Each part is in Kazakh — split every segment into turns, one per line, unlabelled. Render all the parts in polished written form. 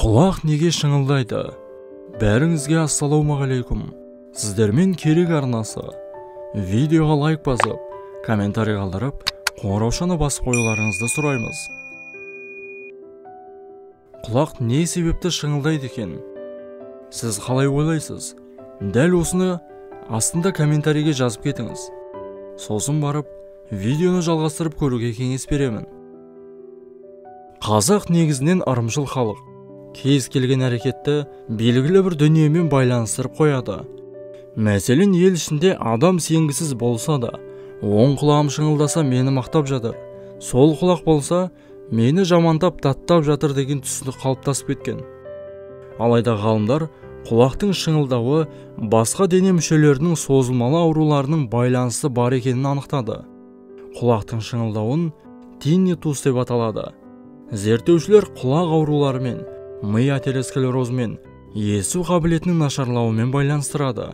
Құлақ неге шыңылдайды? Бәріңізге ассалаумағалейкум. Сіздермен Керек арнасы. Видеоға лайк басып, комментарий қалдырып, қоңыраушаны басып қоюларыңызды сұраймыз. Құлақ не себепті шыңылдайды екен? Сіз қалай ойлайсыз? Дәл осыны астында комментарийге жазып кетіңіз. Сосын барып, видеоны жалғастырып көруге кеңес беремін. Қазақ негізінен ырымшыл халық. Кез келген әрекетті белгілі бір дүниемен байланыстырып қояды. Мәселен, ел ішінде адам сенгісіз болса да, оң құлағым шыңылдаса мені мақтап жатыр, сол құлақ болса мені жамандап даттап жатыр деген түсінік қалыптасып кеткен. Алайда ғалымдар құлақтың шыңылдауы басқа дене мүшелерінің созылмалы ауруларының байланысы бар екенін анықтады. Құлақтың шыңылдауын тиннитус деп аталады. Зерттеушілер құлақ ауруларымен, ми атеросклерозымен, есту қабілетінің нашарлауымен байланыстырады.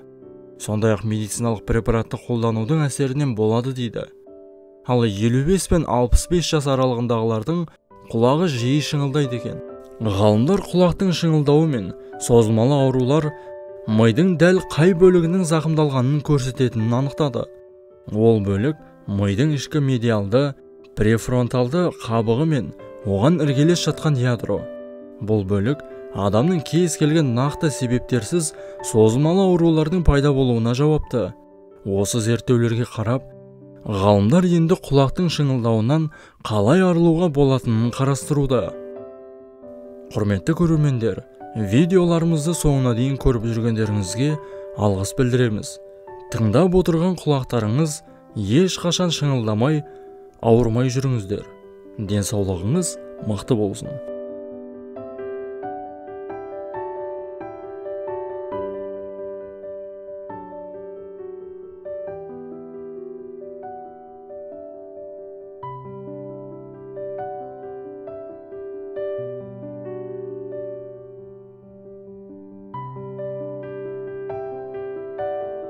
Сондай-ақ медициналық препаратты қолданудың әсерінен болады дейді. Ал 55 пен 65 жас аралығындағылардың құлағы жиі шыңылдайды екен. Ғалымдар құлақтың шыңылдауы мен созылмалы аурулар мидың дәл қай бөлігінің зақымдалғанын көрсететінін анықтады. Ол бөлік мидың ішкі медиалды, префронталды қабығы мен оған іргелес жатқан ядро. Бұл бөлік адамның кез келген нақты себептерсіз созылмалы аурулардың пайда болуына жауапты. Осы зерттеулерге қарап, ғалымдар енді құлақтың шыңылдауынан қалай арылуға болатынын қарастыруда. Құрметті көрермендер, видеоларымызды соңына дейін көріп жүргендеріңізге алғыс білдіреміз. Тыңдап отырған құлақтарыңыз ешқашан шыңылдамай, ауырмай жүріңіздер. Денсаулығыңыз мықты болсын.